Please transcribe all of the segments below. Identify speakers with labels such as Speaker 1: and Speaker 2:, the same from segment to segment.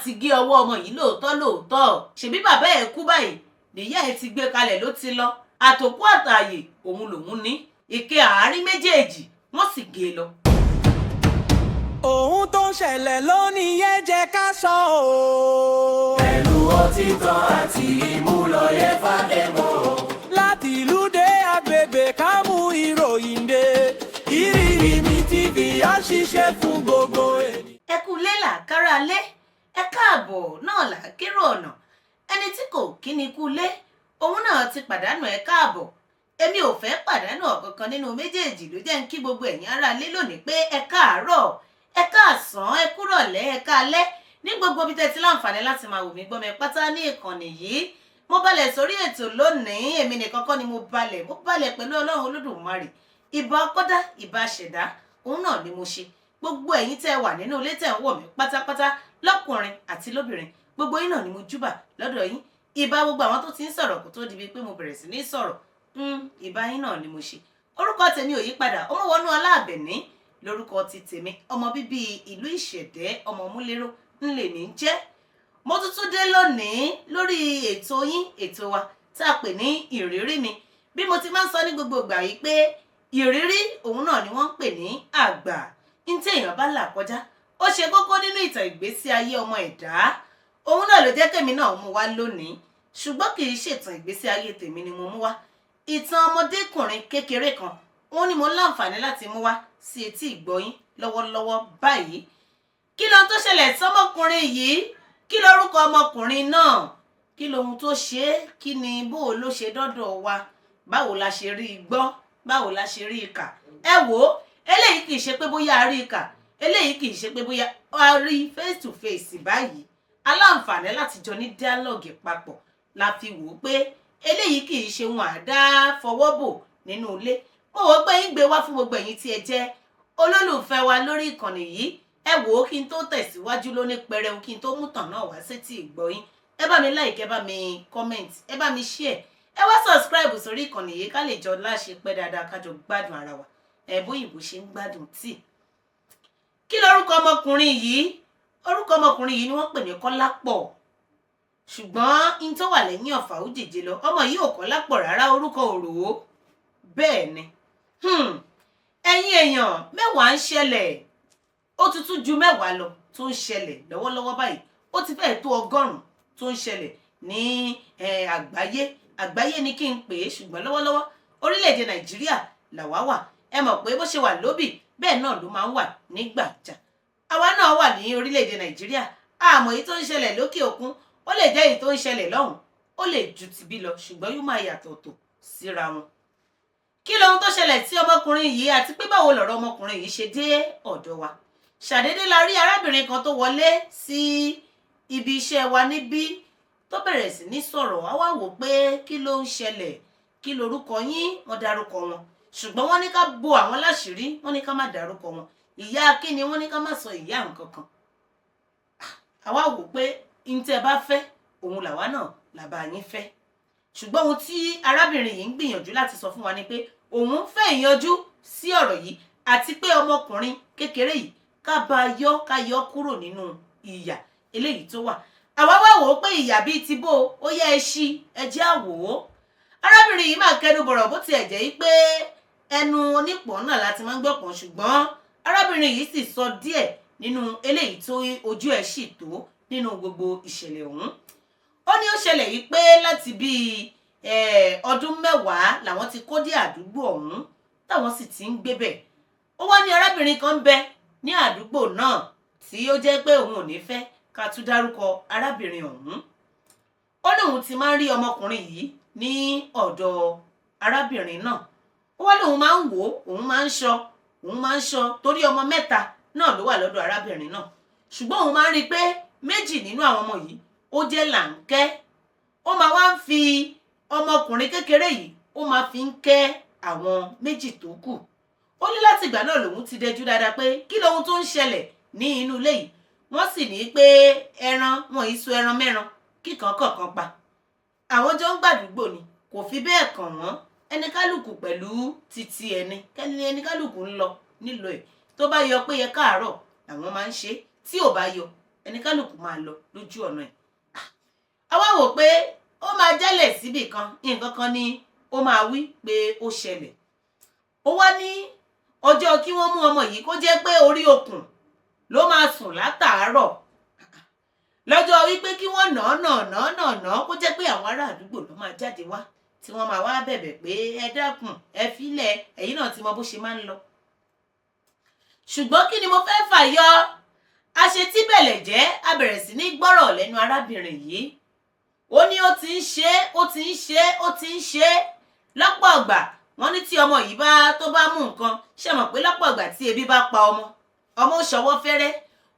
Speaker 1: ti gé ọwọ́ ọmọ yìí lóòótọ́ lóòótọ́. Ṣèbí bàbá ẹ̀ kú báyìí nìyá ẹ̀ ti gbé kalẹ̀ ló ti lọ, àtòkú àtàyè òun lòun ní ìké àárín méjèèjì, wọ́n sì gé e lọ.
Speaker 2: Ohun tó ń ṣẹlẹ̀ lónìí yẹn jẹ́ ká sọ o.
Speaker 3: Pẹ̀lú òtítọ́ àti ìmúlòye fàdémọ̀.
Speaker 2: Láti ìlú dé agbègbè, ká mú ìròyìn dé. Ìrírí Mi TV á ṣiṣẹ́ fún gbogbo ènìyàn.
Speaker 1: Ẹ kú lé làkàrà lé, ẹ káàbọ̀ náà là kérò ọ̀nà. Ẹni tí kò kí ni kú lé, òun náà ti pàdánù ẹ káàbọ̀. Èmi ò fẹ́ pàdánù ọ̀kankan nínú méjèèjì ló jẹ́ ń kí gbogbo ẹ̀yin ará lé lónìí pé ẹ káàárọ̀, ẹ káàsán, ẹ kúrọ̀lẹ́, ẹ káalẹ́ ní gbogbo ibi tẹ́ ti láǹfààní láti máa wò mí gbọ́ mi pátá ní ìkànnì yìí. Mo balẹ̀ sórí ètò lónìí. Èmi nìkan kọ́ ni mo balẹ̀, mo balẹ̀ pẹ̀lú Ọlọ́run Olódùmarè. Ìbà ọkọ́dá, ìbà ṣẹ̀dá, òun náà ni mo ṣe. Gbogbo ẹ̀yin tẹ́ wà nínú ilé tẹ́ ń wò mí pátápátá, lọ́kùnrin àti lóbìnrin, gbogbo yín náà ni mo júbà lọ́dọ̀ yín. Ìbà gbogbo àwọn tó ti ń sọ̀rọ̀ kó tó di bíi pé mo bẹ̀rẹ̀ sí ní sọ̀rọ̀, ìbà yín náà ni mo ṣe. Orúkọ tèmi ò yí padà, Ọmọwọnú Ọláàbẹ̀ní lórúkọ ti tèmi, ọmọ bíbí ìlú Ìṣẹ̀dẹ́, ọmọ múlẹ́rọ̀ ńlẹ̀ ní jẹ́. Mo tún tún dé lónìí lórí ètò yín, ètò wa tá a pè ní Ìrírí Mi. Bí mo ti máa ń sọ ní gbogbo ìgbà yìí pé ìrírí òun náà ni wọ́n ń pè ní àgbà. Ní tí èèyàn bá là kọjá, ó ṣe kókó nínú ìtàn ìgbésí ayé ọmọ ẹ̀dá. Òun náà ló jẹ́ kèmi náà mú wá lónìí, ṣùgbọ́n kì í ṣètàn ìgbésí ayé tèmi ni mo mú wá. Ìtàn ọmọdékùnrin kékeré kan òun ni mo láǹfààní láti mú wá sí etí ìgbọ́yín lọ́wọ́lọ́wọ́ báyìí. Kí lóhun tó ṣẹlẹ̀ sọ́mọkùnrin yìí? Kí lórúkọ ọmọkùnrin náà? Kí lohun tó ṣe é? Kí ni bó o ló ṣe dọ́dọ̀ wa? Báwo la ṣe rí i gbọ́? Báwo la ṣe rí i kà? Ẹ wò ó, eléyìí kì í ṣe pé bóyá a rí i kà, eléyìí kì í ṣe pé bóyá a rí face to face báyìí. Aláǹfààní láti jọ ní dialogue papọ̀ la fi wò ó pé eléyìí kì í ṣe wọn àdá fọwọ́ bò nínú ilé. Mo wò ó pé ń gbé wá fún gbogbo ẹ̀yin tí ẹ jẹ́ olólùfẹ́ wa lórí ìkànnì yìí. Ẹ wò ó, kí n tó tẹ̀síwájú lóní pẹrẹu, kí n tó mú tàn náà wá sétí ìgbọ́yín, ẹ bá mi like, ẹ bá mi comment, ẹ bá mi share, ẹ wá subscribe sórí ìkànnì yìí, ká lè jọ láṣẹ pẹ́ dáadáa, ká jọ gbádùn ara wa ẹ bóyìnbó ṣe ń gbádùn tíì. Kí lorúkọ ọmọkùnrin yìí? Orúkọ ọmọkùnrin yìí ni wọ́n pè ní Kọ́lápọ̀, ṣùgbọ́n n tó wà lẹ́yìn ọ̀fà ó jèjì lọ. Ọmọ yìí ò Kọ́lápọ̀ rárá, orúkọ òrò bẹ́ẹ̀ ni. Ẹ̀yin èèyàn, mẹ́wàá ń ṣẹlẹ̀. Ó ti tún ju 10 lọ tó ń ṣẹlẹ̀ lọ́wọ́lọ́wọ́ báyìí. Ó ti fẹ́ẹ̀ tó 100 tó ń ṣẹlẹ̀ ní àgbáyé. Àgbáyé ni kí n pè é, ṣùgbọ́n lọ́wọ́lọ́wọ́ orílẹ̀-èdè Nàìjíríà làwa wà. Ẹ mọ̀ pé bó ṣe wà lóbì bẹ́ẹ̀ náà ló máa ń wà nígbàjà. Àwa náà wà ní orílẹ̀-èdè Nàìjíríà, àmọ́ èyí tó ń ṣẹlẹ̀ lókè òkun, ó lè jẹ́ èyí tó ń ṣẹlẹ̀ lọ́hùn, ó lè ju tibí lọ, ṣùgbọ́n yóò máa yàtọ̀tọ̀ síra wọn. Kí lohun tó ṣẹlẹ̀ sí ọmọkùnrin yìí, àti pé báwo lọ̀rọ̀ ọmọkùnrin yìí ṣe dé ọ̀dọ̀ wa? Ṣàdédé la rí arábìnrin kan tó wọlé sí ibi iṣẹ́ wa níbí, tó bẹ̀rẹ̀ sí ní sọ̀rọ̀. Wá wá wò pé kí ló ń ṣẹlẹ̀, kí lorúkọ yín? Wọ́n dárúkọ wọn, ṣùgbọ́n wọ́n ní ká bo àwọn láṣìírí, wọ́n ní ká má dárúkọ wọn. Ìyá kíni? Wọ́n ní ká má sọ ìyá nǹkan kan. Àwa wò pé n tẹ́ bá fẹ́ òun làwa náà làbá yín fẹ́. Ṣùgbọ́n ohun tí arábìnrin yìí ń gbìyànjú láti sọ fún wa ni pé òun ń fẹ́ ìyanjú sí ọ̀rọ̀ yìí, àti pé ọmọkùnrin kékeré yìí, ká bá yọ, ká yọ kúrò nínú ìyà eléyìí tó wà. Àwa wá wò ó pé ìyà bíi ti bó? Ó yẹ ẹ ṣí ẹ jẹ́ àwò ó. Arábìnrin yìí máa kẹnu bọ̀rọ̀, bó tiẹ̀ jẹ́ pé ẹnu onípọ̀n náà láti máa ń gbọ̀pọ̀n, ṣùgbọ́n arábìnrin yìí sì sọ díẹ̀ nínú eléyìí tó ojú ẹ̀ sì tó nínú gbogbo ìṣẹ̀lẹ̀ ọ̀hún. Ó ní ó ṣẹlẹ̀ yìí pé láti bíi ọdún 10 làwọn ti kó dé àdúgbò ọ̀hún, táwọn sì ti ń gbé bẹ̀. Ó wá ní arábìnrin kan ń bẹ ní àdúgbò náà tí ó jẹ́ pé òun ò ní fẹ́ ká tún dárúkọ arábìnrin ọ̀hún. Ó ní òun ti máa ń rí ọmọkùnrin yìí ní ọ̀dọ̀ arábìnrin náà. Ó wá lóun máa ń wò ó, òun máa ń ṣọ́, òun máa ń ṣọ́, torí ọmọ mẹ́ta náà ló wà lọ́dọ̀ arábìnrin náà. Ṣùgbọ́n òun máa ń rí i pé méjì nínú àwọn ọmọ yìí, ó jẹ́ làǹkẹ́. Ó máa wá ń fi ọmọkùnrin kékeré yìí, ó máa fi ń kẹ́ àwọn méjì tó kù. Ó ní láti ìgbà náà lòun ti dẹjú dáadáa pé kí lohun tó ń ṣẹlẹ̀ ní inú ilé yìí. Wọ́n sì ní pé ẹran wọn yìí so ẹran mẹ́ran kíkan kọ̀ọ̀kan pa. Àwọn jọ ń gbàdúgbò ni, kò fi bẹ́ẹ̀ kàn wọ́n. Ẹni kálukú pẹ̀lú títí ẹni kẹ́ni, ẹni kálukú ń lọ nílò ẹ̀. Tó bá yọ pé yẹ káàárọ̀ làwọn máa ń ṣe, tí ò bá yọ Ẹni kálukú máa lọ lójú ọ̀nà ẹ̀. A wá wò pé ó máa jálẹ̀ síbì kan, nǹkan kan ni ó máa wí pé ó ṣẹlẹ̀. Ó wá ní ọjọ́ kí wọ́n mú ọmọ yìí kó jẹ́ pé orí okùn ló máa sùn látàárọ̀, lọ́jọ́ wípé kí wọ́n nà nà nà nà nà, kó jẹ́ pé àwọn ará àdúgbò ló máa jáde wá tí wọ́n máa wá bẹ̀bẹ̀ pé ẹ dákun, ẹ filẹ̀. Ẹ̀yin náà ti mọ bó ṣe máa ń lọ. Ṣùgbọ́n kí ni mo fẹ́ fàyọ? Àṣetíbẹ̀lẹ̀ jẹ́ a bẹ̀rẹ̀ sí ní gbọ́rọ̀ lẹ́nu arábìnrin yìí. Ó ní ó ti ń ṣe é, ó ti ń ṣe é, ó ti ń ṣe é lọ́pọ̀ ọgbà. Wọ́n ní tí ọmọ yìí bá tó bá mú nǹkan, ṣe mọ̀ pé lọ́pọ̀ ọgbà tí ebi bá pa ọmọ, ọmọ ó ṣọwọ́ fẹ́rẹ́.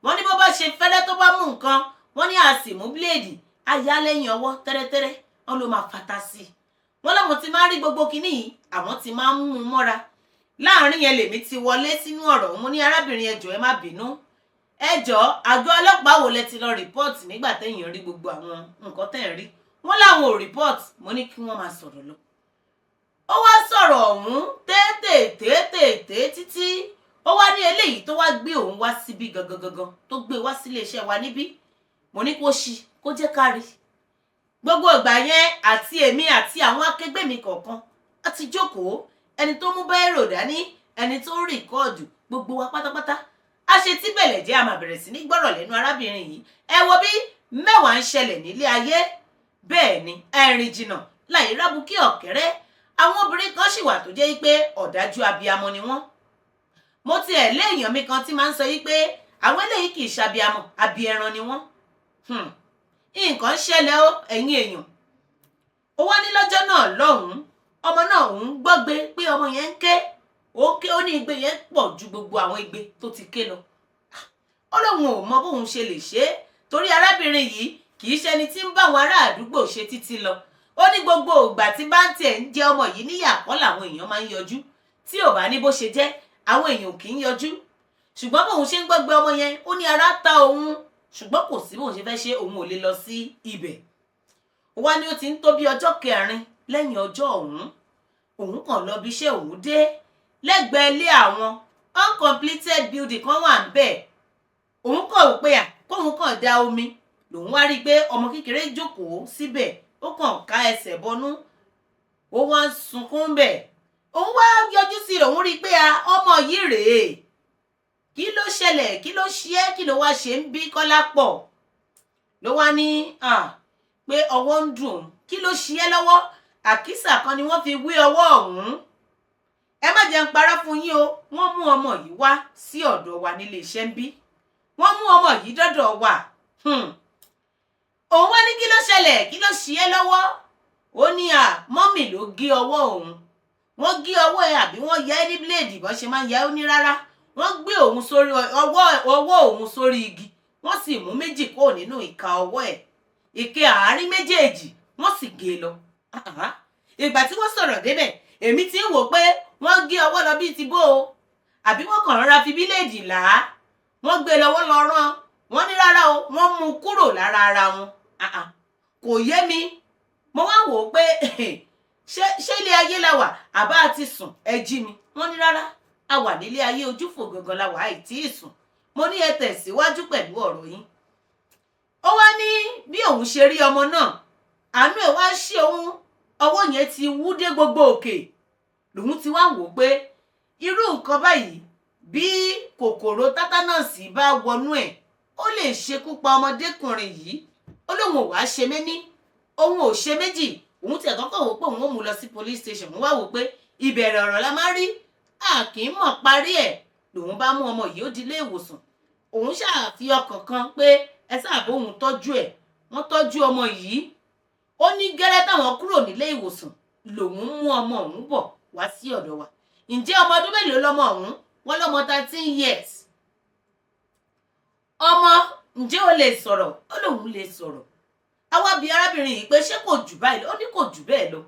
Speaker 1: Wọ́n ní bó bá ṣe fẹ́rẹ́ tó bá mú nǹkan, wọ́n ní a sì mú bíléèdì ayá lẹ́yìn ọwọ́ tẹ́rẹ́tẹ́rẹ́, wọ́n ló máa fata sí i. Wọ́n láwọn ti máa ń rí gbogbo kinní yìí, àwọn ti máa ń mú un mọ́ra. Láàrin yẹn lèmi ti wọlé sínú ọ̀rọ̀. Mo ní, "Arábìnrin, ẹ jọ̀ọ́, ẹ má bínú, ẹ jọ̀ọ́, àgọ́ ọlọ́pàá wo lẹ ti lọ report nígbà tẹ̀yìn rí gbogbo àwọn nǹkan tẹ̀ ń rí?" Wọ́n láwọn ò report. Mo ní kí wọ́n máa sọ̀rọ̀ lọ. Ó wá sọ̀rọ̀ ọ̀hún tètè títí ó wá ní eléyìí tó wá gbé òun wá síbí gangan gangan, tó gbé wá sílé iṣẹ́ wa níbí. Mo ní kó ṣí, kó jẹ́ ká rí. Gbogbo ìgbà yẹn, àti èmi àti àwọn akẹgbẹ́ mi kọ̀ọ̀kan a ti jókòó, ẹni tó mú biro dání, ẹni tó ń record, gbogbo wa pátápátá a ṣe tí bẹ̀lẹ̀ jẹ́. A máa bẹ̀rẹ̀ sí ní gbọ́rọ̀ lẹ́nu arábìnrin yìí. Ẹ wo bí mẹ́wàá ń ṣẹlẹ̀ nílé ayé. Bẹ́ẹ̀ ni, ẹ̀rìn jìnnà láì rábùkí ọ̀kẹ́rẹ́. Àwọn obìnrin kan sì wà tó jẹ́ pé ọ̀dájú abiyamọ ni wọ́n. Mo tiẹ̀ léèyàn mi kan tí máa ń sọ yí pé àwọn eléyìí kì í ṣàbíamọ, abiyẹran ni wọ́n. Nǹkan ṣẹlẹ̀ o, ẹ̀yin èèyàn. Ó wá ní lọ́jọ́ náà lọ́hùn-ún, ọmọ náà, òun gbọ́gbe pé ọmọ yẹn ń ké, ó ké. Ó ní igbe yẹn pọ̀ ju gbogbo àwọn igbe tó ti ké lọ. Ó lóun ò mọ bóun ṣe lè ṣe é, torí arábìnrin yìí kì í ṣẹni tí ń bá àwọn ará àdúgbò ṣe títí lọ. Ó ní gbogbo ìgbà tí bá ń tiẹ̀ ń jẹ ọmọ yìí níyà kọ́ làwọn èèyàn máa ń yọjú. Tí ò bá ní bó ṣe jẹ́, àwọn èèyàn kì í yọjú. Ṣùgbọ́n bóun ṣe ń gbọ́gbé ọmọ yẹn, ó ní ara ta òun, ṣùgbọ́n kò sí bóun ṣe fẹ́ ṣe, òun ò lè lọ sí ibẹ̀. Wá ní ó ti ń tó bí ọjọ́ kẹrin lẹ́yìn ọjọ́ ọ̀hún, òun kàn lọ bí iṣẹ́. Òun dé, lẹ́gbẹ̀ẹ́ ilé àwọn, uncompleted building kan wà ń bẹ̀. Òun kàn wò pé à kóun kàn da omi, lòun wá rí i pé ọmọ kékeré jókòó síbẹ̀, ó kàn ká ẹsẹ̀ bọnú, ó wá ń sunkún bẹ̀. Òun wá yọjú sí i, òun rí i pé ọmọ yìí rèé. Kí ló ṣẹlẹ̀? Kí ló ṣe é? Kí ló wá ṣe ń bí Kọ́lá pọ̀? Ló wá ní pé ọwọ́ ń dùn òun. Kí ló ṣe é lọ́wọ́? Àkísà kan ni wọ́n fi wé ọwọ́ ọ̀hún. Ẹ má jẹ́ ń parọ́ fún yín o, wọ́n mú ọmọ yìí wá sí ọ̀dọ̀ wa nílé iṣẹ́ ń bí. Wọ́n mú ọmọ yìí dọ́dọ̀ wa. Òun wá ní kí ló ṣẹlẹ̀? Kí ló ṣe é lọ́wọ́? Ó ní à mummy ló gé ọwọ́ òun. Wọ́n gé ọwọ́ ẹ àbí wọ́n ya ẹ́ ní bíléèdì bọ́n ṣe máa ń ya ẹ́? Ó ní rárá, wọ́n gbé òun sórí ọwọ́, ọwọ́ òun sórí igi, wọ́n sì mú méjì kúrò nínú ìka ọwọ́ ẹ̀, ìke àárín méjèèjì, wọ́n sì gé e lọ. Ìgbà tí wọ́n sọ̀rọ̀ débẹ̀, èmi ti ń wò pé wọ́n gé ọwọ́ lọ bíi ti bó o, àbí wọ́n kàn rọra fi bíléèdì là á, wọ́n gbé lọ́wọ́ lọ rán. Wọ́n ní rárá o, wọ́n mú un kúrò lára ara wọn. Kò yé mi. Mo wá wò ó pé ṣé ilé ayé la wà àbá ti sùn? Ẹ jí mi. Wọ́n ní rárá, a wà nílé ayé, ojúfò gangan la wà, àìtí ìsùn. Mo ní ẹ tẹ̀síwájú pẹ̀lú ọ̀rọ̀ yín. Ó wá ní bí òun ṣe rí ọmọ náà, àánú ẹ̀ wá ṣe òun. Ọwọ́ yẹn ti wú dé gbogbo òkè. Lòun ti wá wò ó pé irú nǹkan báyìí, bí kòkòrò tátánọ̀sì bá wọnú ẹ̀, ó lè ṣekú pa ọmọdékùnrin yìí. Ó lóun ò wá ṣe méní, òun ò ṣe méjì. Òun tiẹ̀ kọ́kọ́ wò pé òun ò mú lọ sí police station. Òun wá wò pé ìbẹ̀rẹ̀ ọ̀rọ̀ la máa rí, a kì í mọ̀ parí ẹ̀. Lòun bá mú ọmọ yìí, ó di ilé ìwòsàn. Òun ṣàfi ọkàn kan pé ẹ sáà bóun tọ́jú ẹ̀. Wọ́n tọ́jú ọmọ yìí. Ó ní gẹ́rẹ́ táwọn kúrò nílé ìwòsàn lòun mú ọmọ òun bọ̀ wá sí ọ̀dọ̀ wa. Ǹjẹ́ ọmọ ọdún mélòó lọmọ ọ̀hún? Wọ́n lọ́mọ 13 years. Ọmọ, ǹjẹ́ o lè sọ̀rọ̀? Ó lóun lè sọ̀rọ̀. Àwa bi arábìnrin yìí pé ṣé kò jù báyìí lọ? Ó ní kò jù bẹ́ẹ̀ lọ.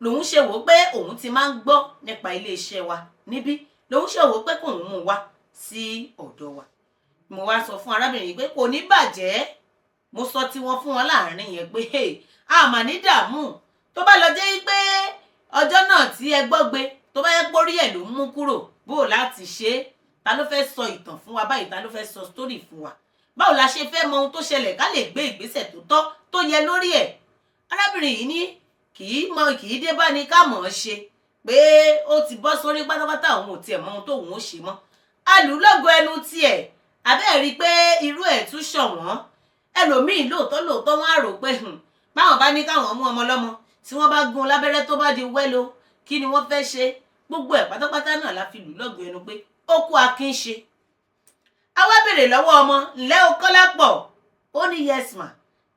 Speaker 1: Lòun ṣe wò ó pé òun ti máa ń gbọ́ nípa iléeṣẹ́ wa níbí, lòun ṣe wò ó pé kóun mú un wá sí ọ̀dọ̀ wa. Mo wá sọ fún arábìnrin yìí pé kò ní bàjẹ́. Mo sọ tiwọn fún wọn láàrin yẹn pé a mà ní dààmú tó bá lọ jẹ́ pé ọjọ́ náà tí ẹ gbọ́ gbé, tó bá yẹ pórí ẹ̀ ló ń mú kúrò, bó o láti ṣe é? Ta ló fẹ́ sọ ìtàn fún wa báyìí? Ta ló fẹ́ sọ story fún wa? Báwo la ṣe fẹ́ mọ ohun tó ṣẹlẹ̀ ká lè gbé ìgbésẹ̀ tó tọ́ tó yẹ lórí ẹ̀? Arábìnrin yìí ní kì í mọ, kì í dé bá ní ká mọ̀ ọ́n ṣe, pé ó ti bọ́ sórí pátápátá, òun ò tiẹ̀ mọ ohun tóun ó ṣe mọ́. Alùlọ́gọ ẹnu tiẹ̀ abẹ́ẹ̀ rí i pé irú ẹ̀ tún ṣọ̀wọ́n. Ẹlòmíín lóòótọ́ lóòótọ́, wọ́n á rò pé báwọn bá ní káwọn mú ọmọ lọ́mọ, tí wọ́n bá gún lábẹ́rẹ́ tó bá di wẹ́lo, kí ni wọ́n fẹ́ ṣe? Gbogbo ẹ̀ pátápátá náà la fi lù lọ́gọ ẹnu pé ó kú akin ṣe. A wá béèrè lọ́wọ́ ọmọ, ǹlẹ́ o Kọ́lápọ̀? Ó ní, "Yes ma."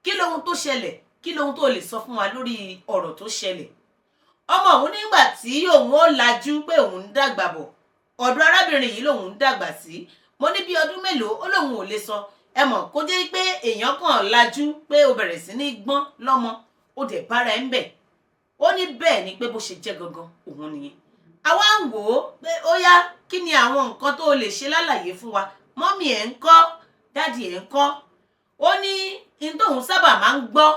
Speaker 1: Kí lohun tó ṣẹlẹ̀? Kí lohun tó lè sọ fún wa lórí ọ̀rọ̀ tó ṣẹlẹ̀? Ọmọ òun nígbà tí òun ó lajú pé òun ń dàgbà bọ̀, ọ̀dọ̀ arábìnrin yìí lòun ń dàgbà sí. Mo ní bí ọdún mélòó? Ó lóun ò lè sọ. Ẹ mọ̀ kó jẹ́ pé èèyàn kàn lajú pé ó bẹ̀rẹ̀ sí ní gbọ́n lọ́mọ, ó dẹ̀ bára ẹ̀ ń bẹ̀. Ó ní bẹ́ẹ̀ ni, pé bó ṣe jẹ́ gangan òun nìyẹn. Àwa ń wò ó pé ó yá, kí ni àwọn nǹkan tó lè ṣe lálàyé fún wa? Mummy ẹ̀ ń kọ́? Daddy ẹ̀ ń kọ́? Ó ní n tóun sábà máa ń gbọ́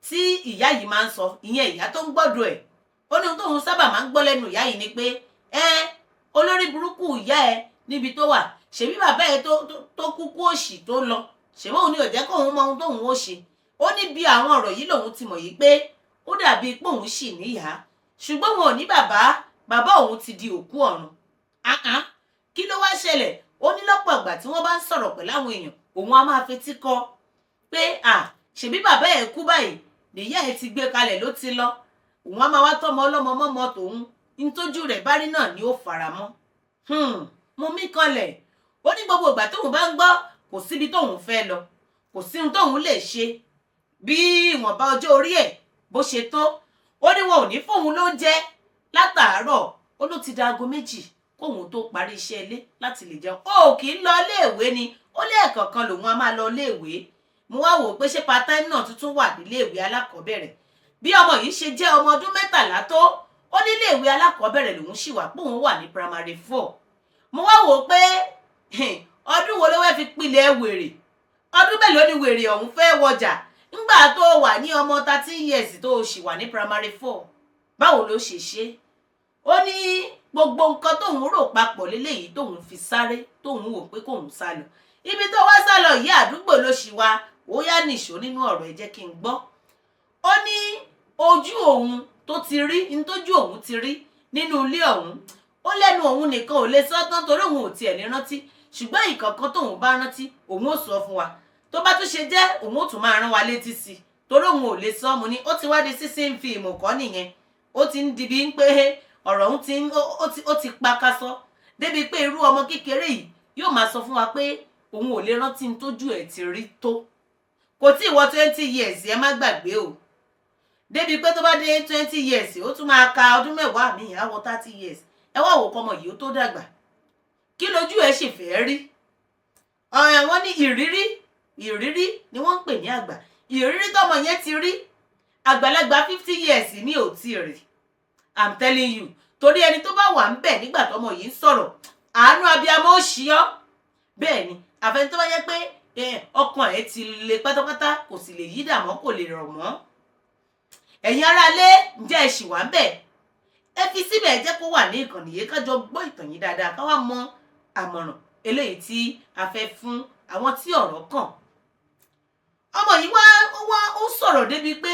Speaker 1: tí ìyá yìí máa ń sọ, ìyẹn ìyá tó ń gbọ́dọ̀ ẹ̀, ó ní ohun tóun sábà máa ń gbọ́ lẹ́nu ìyá yìí ni pé ẹ olórí burúkú ìyá ẹ níbi tó wà, ṣèbí bàbá ẹ tó kúkú òṣì tó lọ, ṣèbí òun ni ò jẹ́ kóun mọ ohun tóun ó ṣe. Ó ní bí àwọn ọ̀rọ̀ yìí lòun ti mọ̀ yìí pé ó dàbí pé òun ṣì níyàá, ṣùgbọ́n òun ò ní bàbá. Bàbá òun ti di òkú ọ̀run. Ah, kí ló wá ṣẹlẹ̀? Ó ní lọ́pọ̀ ìgbà tí wọ́n bá ń sọ̀rọ̀ pẹ̀lú àwọn èèyàn, òun á máa fetí kọ pé à ṣèbí bàbá ẹ̀ kú báyìí, nìyá ẹ̀ ti gbé kalẹ̀ ló ti lọ, òun á máa wá tọ́mọ ọlọ́mọ mọ́mọ tòun, ntójú rẹ̀ bá rí náà ni ó fara mọ́. Mo mí kanlẹ̀. Ó ní gbogbo ìgbà tóun bá ń gbọ́, kò síbi tóun fẹ́ lọ, kò sí ohun tóun lè ṣe bí ìwọ̀nba ọjọ́ orí ẹ̀ bó ṣe tó. Ó ní wọn ò ní fóun lóúnjẹ látàárọ̀, ó ló ti da aago 2 kóun tó parí iṣẹ́ ilé láti lè jẹun. Ó kì í lọ iléèwé ni? Ó lẹ́ẹ̀kọ̀ọ̀kan lòun á máa lọ iléèwé. Mo wá wò ó pé ṣé part time náà tuntun wà níléèwé alákọ̀ọ́bẹ̀rẹ̀? Bí ọmọ yìí ṣe jẹ́ ọmọ ọdún 13 tó, ó níléèwé alákọ̀ọ́bẹ̀rẹ̀ lòun ṣì wà, pé òun wà ní primary four. Mo wá wò ó pé ọdún wo ló wẹ́ fi pilẹ̀ wèrè? Ọdún mélòó ni wèrè ọ̀hún fẹ́ wọjà ńgbà tó wà ní ọmọ 13 years tó o sì wà ní primary four? Báwo ló ṣe ṣe? Ó ní gbogbo nǹkan tóun rò papọ̀ léléyìí tóun fi sáré, tóun wò pé kóun sá lọ. Ibi tó wá sá lọ yìí, àdúgbò ló ṣì wá. Ó yá, nìṣó nínú ọ̀rọ̀ ẹ, jẹ́ kí n gbọ́. Ó ní ojú òun tó ti rí, ntójú òun ti rí nínú ilé ọ̀hún, ó lẹ́nu òun nìkan ò lè sọ tán torí òun ò tiẹ̀ lè rántí, ṣùgbọ́n ìkọ̀ọ̀kan tóun bá rántí, òun ò sọ fún wa. Tó bá tún ṣe jẹ́, òun ò tún máa rán wa létí sí i torí òun ò lè sọ. Mo ní ó ti wá di sísí ń fi ìmọ̀ kọ́ nìyẹn. Ó ti ń di bí ń pé ọ̀rọ̀ òun ti ń ó ti pakasọ débi pé irú ọmọ kékeré yìí yóò máa sọ fún wa pé òun ò lè rántí ní tójú ẹ̀ ti rí tó. Kò tí ì wọ 20 years, ẹ má gbàgbé o. Débi pé tó bá dé 20 years, ó tún máa ka ọdún 10 míì, á wọ 30 years. Ẹ wá wò kọ́mọ yìí ó tó dàgbà, kí lójú ẹ ṣì fẹ́ rí? Ọ̀rẹ́ wọn ní ìrírí, ìrírí ni wọ́n ń pè ní àgbà. Ìrírí tọmọ yẹn ti rí, àgbàlagbà 50 years ní ò tí ì rí. I'm telling you, torí ẹni tó bá wà ń bẹ̀ nígbà tọmọ yìí ń sọ̀rọ̀, àánú abiyamọ ó ṣí ọ́. Bẹ́ẹ̀ ni, àfẹni tó bá yẹ pé ọkàn ẹ̀ ti le pátápátá, kò sì lè yí dàmọ́, kò lè rọ̀ mọ́. Ẹ̀yin aráalé, ǹjẹ́ ẹ ṣì wà ń bẹ̀? Ẹ fi síbẹ̀, jẹ́ kó wà ní ìkànnì yìí, kájọ gbọ́ ìtàn yìí dáadáa, ká wá mọ àmọ̀ràn eléyìí tí a fẹ́ fún àwọn tí ọ̀rọ̀ kàn. Ọmọ yìí wá, ó wá, ó sọ̀rọ̀ débi pé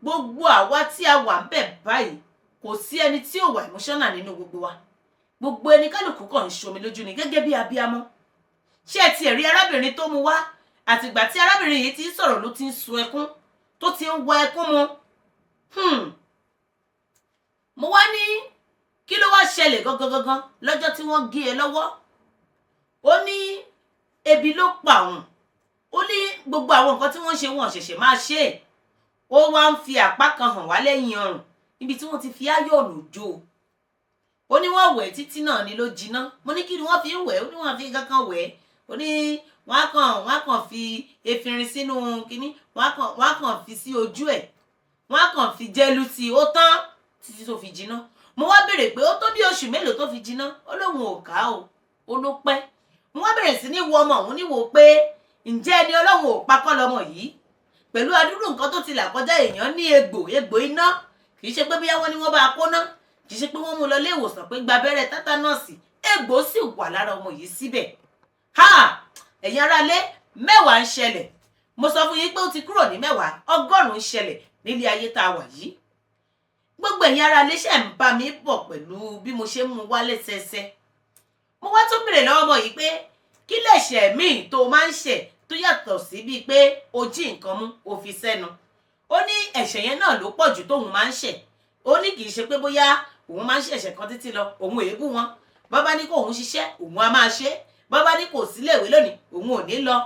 Speaker 1: gbogbo àwa tí a wà ń bẹ̀ báyìí, kò sí ẹni tí ò wà emotional nínú gbogbo wa. Gbogbo ẹni kálukú kàn ń ṣomi lójú ni gẹ́gẹ́ bí abiyamọ. Ṣé ẹ tiẹ̀ rí arábìnrin tó mu wá? Àtìgbà tí arábìnrin yìí ti ń sọ̀rọ̀ ló ti ń sun ẹkún, tó ti ń wọ ẹkún mu. Mo wá ní kí ló wá ṣẹlẹ̀ gangan gangan lọ́jọ́ tí wọ́n gé e lọ́wọ́? Ó ní ebi ló pa òun. Ó ní gbogbo àwọn nǹkan tí wọ́n ṣe, wọn ṣẹ̀ṣẹ̀ máa ṣe é. Ó wá ń fi àpá kan hàn wá lẹ́yìn ọrùn níbi tí wọ́n ti fi áyọ̀nù jó. Ó ní wọ́n wẹ̀ títí náà ni ló jiná. Mo ní kí ni wọ́n fi ń wẹ̀? Ó ní wọ́n fi kankan wẹ̀. Ó ní wọ́n á kàn fi efinrin sínú kínní, wọ́n á kàn fi sí ojú ẹ̀, wọ́n á kàn fi jẹ́lu sí i, ó tán, títí tó fi jiná. Mo wá béèrè pé ó tó bí oṣù mélòó tó fi jiná? Ó lóun ò ká o, ó ló pẹ́. Mo wá bẹ̀rẹ̀ sí ní wo ọmọ òun níwò pé ǹjẹ́ ẹni Ọlọ́run ò pa kọ́ lọmọ yìí pẹ̀lú adúrú nǹkan tó ti là kọjá? Èèyàn ní egbò, egbò iná. Kì í ṣe pé bóyá wọ́n ní wọ́n bá a kóná, kì í ṣe pé wọ́n mú lọ ilé ìwòsàn pé gba abẹ́rẹ́ tátánọ́ọ̀sì. Egbò sì wà lára ọmọ yìí síbẹ̀. Ha, ẹ̀yin aráalé, Mẹ́wàá ń ṣẹlẹ̀. Mo sọ fún yín pé ó ti kúrò ní 10, 100 ń ṣẹlẹ̀ nílé ayé tá a wà yìí. Gbogbo ẹ̀yin ará ilé ṣe ń bá mi bọ̀ pẹ̀lú bí mo ṣe ń mú wá lẹ́sẹẹsẹ. Mo wá tún béèrè lọ́wọ́ ọmọ yìí pé kí lẹ̀ṣẹ̀ míì tó máa ń ṣẹ̀ tó yàtọ̀ sí bíi pé o jí nǹkan mú o fi sẹ́nu. Ó ní ẹ̀ṣẹ̀ yẹn náà ló pọ̀ jù tóun máa ń ṣẹ̀. Ó ní kì í ṣe pé bóyá òun máa ń ṣẹ̀ṣẹ̀ kan títí lọ, òun èébú wọn. Bàbá ní kó òun ṣiṣẹ́, òun á máa ṣe. Bàbá ní kò sí léèwé lónìí, òun ò ní lọ.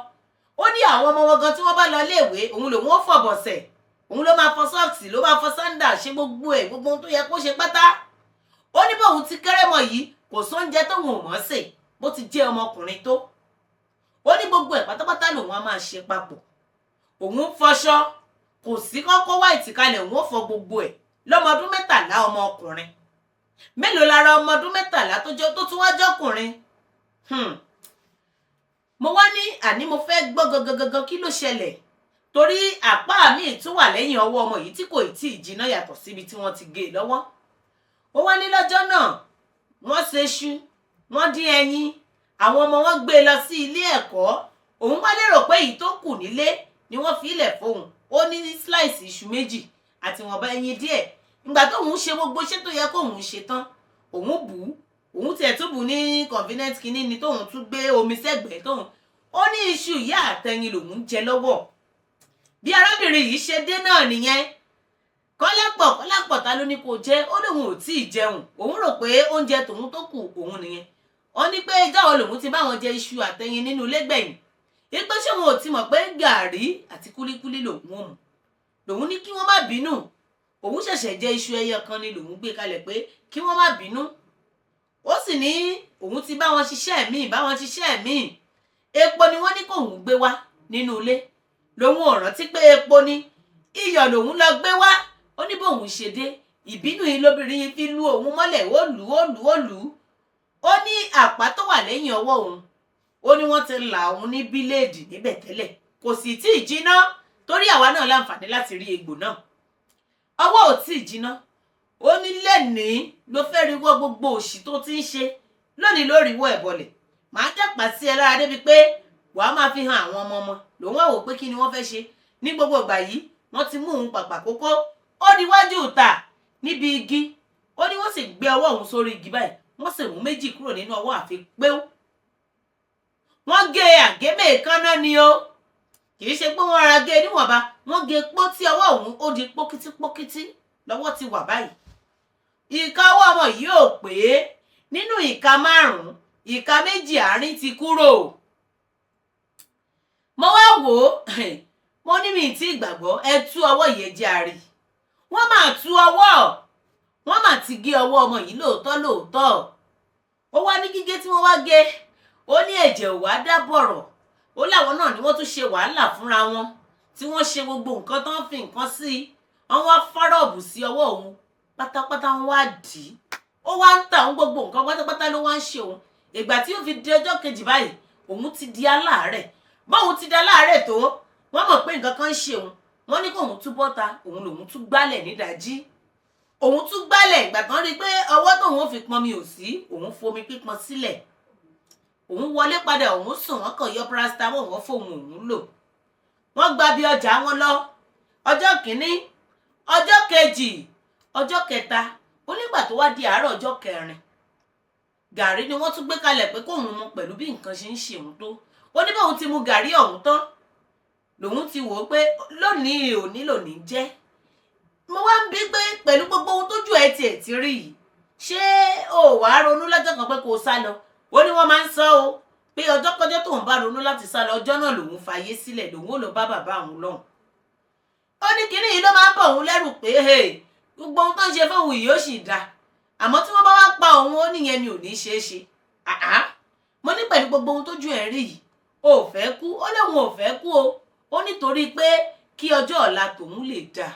Speaker 1: Ó ní àwọn ọmọ wọn gan tí wọ́n bá lọ léèwé, òun lòun ó fọ̀bọ̀sẹ̀, òun ló máa fọ sọ́ọ̀sì, ló máa fọ sándà, ṣe gbogbo ẹ̀, gbogbo ohun tó yẹ kó ṣe pátá. Ó ní bóun ti kéré mọ́ yìí, kò sóúnjẹ tóun ò mọ̀ sè, bó ti jẹ́ ọmọkùnrin tó. Ó ní gbogbo ẹ̀ pátápátá lòun á máa ṣe papọ̀. Òun ń fọṣọ, kò sí kọ́kọ́ wá ìtìkalẹ̀, òun ó fọ gbogbo ẹ̀ lọ́mọ ọdún 13 ọmọkùnrin. Mélòó lára ọmọ ọdún 13 tó tún wá jọkùnrin? Mo wá ní àní mo fẹ́ gbọ́ gangan kí ló ṣẹlẹ̀, torí àpá mi tún wà lẹ́yìn ọwọ́ ọmọ yìí tí kò tí ì jiná yàtọ̀ síbi tí wọ́n ti gé e lọ́wọ́. Ó wá ní lọ́jọ́ náà wọ́n ṣe iṣu, wọ́n dín ẹyin, àwọn ọmọ wọn gbé e lọ sí ilé ẹ̀kọ́. Òun wá lérò pé èyí tó kù nílé ni wọ́n fi ilẹ̀ fóun. Ó ní slice iṣu 2 àti wọ̀nba ẹyin díẹ̀. Ìgbà tóun ṣe gbogbo iṣẹ́ tó yẹ kóun ṣe tán, òun bù ú, òun tiẹ̀ tún bù ní convenient kinní ni tóun tún gbé omi sẹ́gbẹ̀ẹ́ tóun. Ó ní iṣu ìyá àtẹyin lòun jẹ lọ́wọ́. Bí arábìnrin yìí ṣe dé náà nìyẹn. Kọ́lápọ̀ ta ló ní kó jẹ, ó lóun ò tí ì jẹun, òun rò pé oúnjẹ tòun tó kù òun nìyẹn. Ó ní pé ìjọ́ wo lòun ti bá wọn jẹ iṣu àtẹyin nínú ilé gbẹ̀yìn. Ipé ṣé wọn ò ti mọ̀ pé gàárì àti kúlíkúlí lòun ò mú. Lòun ní kí wọ́n má bínú. Òun ṣẹ̀ṣẹ̀ jẹ iṣu ẹyọ kan ni lòun gbé kalẹ̀ pé kí wọ́n má bínú. Ó sì ní òun ti bá wọn ṣiṣẹ́ míì, bá wọn ṣiṣẹ́ míì. Epo ni wọ́n ní kóun gbé wá nínú ilé. Lòun ò rántí pé epo ni, iyọ̀ lòun lọ gbé wá. Ó ní bóun ṣe dé, ìbínú yìí lóbìnrin yìí fi lu òun mọ́lẹ̀, ó lù ó lù ó lù ú. Ó ní àpá tó wà lẹ́yìn ọwọ́ òun, ó ní wọ́n ti là òun ní bíléèdì níbẹ̀ tẹ́lẹ̀, kò sì tí ì jiná, torí àwa náà láǹfààní láti rí egbò náà. Ọwọ́ ò tí ì jiná. Ó ní lẹ́nìí ló fẹ́ rí wọ́ gbogbo òṣì tó ti ń ṣe, lónìí ló rí wọ́ ẹ̀ bọlẹ̀. Màá dàpá sí ẹ lára débi pé wàá máa fi hàn àwọn ọmọ ọmọ. Lòun wá wò pé kí ni wọ́n fẹ́ ṣe. Ní gbogbo ìgbà yìí, wọ́n ti mú òun pàpà kókó. Ó di wájú ìta níbi igi. Ó ní wọ́n sì gbé ọwọ́ òun sórí igi báyìí. Wọ́n sì mú 2 kúrò nínú ọwọ́ àfi péw. Wọ́n gé àgémè kaná ni o. Kì í ṣe pé wọ́n ra gé níwọ̀nba. Wọ́n gé pọ́ tí ọwọ́ òun ó di pókítí pókítí lọ́wọ́ ti wà báyìí. Ìka ọwọ́ ọmọ yìí ò pé. Nínú ìka 5, ìka 2 àárín ti kúrò. Mo wá wò ó, mo ní mi tí ìgbàgbọ́, ẹ tú ọwọ́ yìí jẹ́ àárí. Wọ́n máa tú ọwọ́, wọ́n máa ti gé ọwọ́ ọmọ yìí lóòótọ́ lóòótọ́. Ó wá ní gígé tí wọ́n wá gé, ó ní ẹ̀jẹ̀ ò wá dá bọ̀rọ̀. Ó láwọn náà ni wọ́n tún ṣe wàhálà fúnra wọn, tí wọ́n ṣe gbogbo nǹkan tó ń fi nǹkan sí i. Wọ́n wá fárọ̀bù sí ọwọ́ òun, pátápátá wọ́n wá dì í. Ó wá ń ta òun gbogbo nǹkan pátápátá ló wá ń ṣe òun. Ìgbà tí ó fi di ọjọ́ kejì báyìí, òun ti di aláàárẹ̀. Bóun ti di aláàárẹ̀ tó, wọ́n mọ̀ pé nǹkan kan ń ṣe òun. Wọ́n ní kóun tún bọ́ta, òun lòun tún gbálẹ̀ nídàjí. Òun tún gbálẹ̀ ìgbà tán rí pé ọwọ́ tóun ó fi pọnmi ò sí, òun fomi pípọn sílẹ̀. Òun wọlé padà, òun sùn, wọ́n kàn yọ paracetamol wọ́n fóun òun lò. Wọ́n gba bí ọjà wọn lọ. Ọjọ́ kìíní, ọjọ́ kejì, ọjọ́ kẹta, ó nígbà tó wá di àárọ̀ ọjọ́ kẹrin. Gàrí ni wọ́n tún gbé kalẹ̀ pé kóun mu pẹ̀lú bí nǹkan ṣe ń ṣe òun tó. Ó ní bóun ti mu gàrí ọ̀hún tán, lòun ti wò ó pé lónìí òní lòní jẹ́. Mo wá ń bí pé pẹ̀lú gbogbo ohun tójú ẹ tiẹ̀ ti rí yìí, ṣé o wàá ronú lọ́jọ́ kan pé kó o sá lọ? Ó ní wọ́n máa ń sọ o pé ọjọ́kọjọ́ tóun bá ronú láti sá lọ, ọjọ́ náà lòun fàyè sílẹ̀, lòun ò lọ bá bàbá òun lọ́hùn. Ó ní kinní yìí ló máa ń bọ̀ òun lẹ́rù pé gbogbo ohun tó ń ṣe fóun yìí ó sì dáa. Àmọ́ tí wọ́n bá wá pa òun, ó níyẹn ni ò ní ṣeé ṣe. Àá, mo ní pẹ̀lú gbogbo ohun tójú ẹ̀ rí yìí, o ò fẹ́ kú. Ó lóun ò fẹ́ kú o. Ó nítorí pé kí ọjọ́ ọ̀la tòun lè dáa.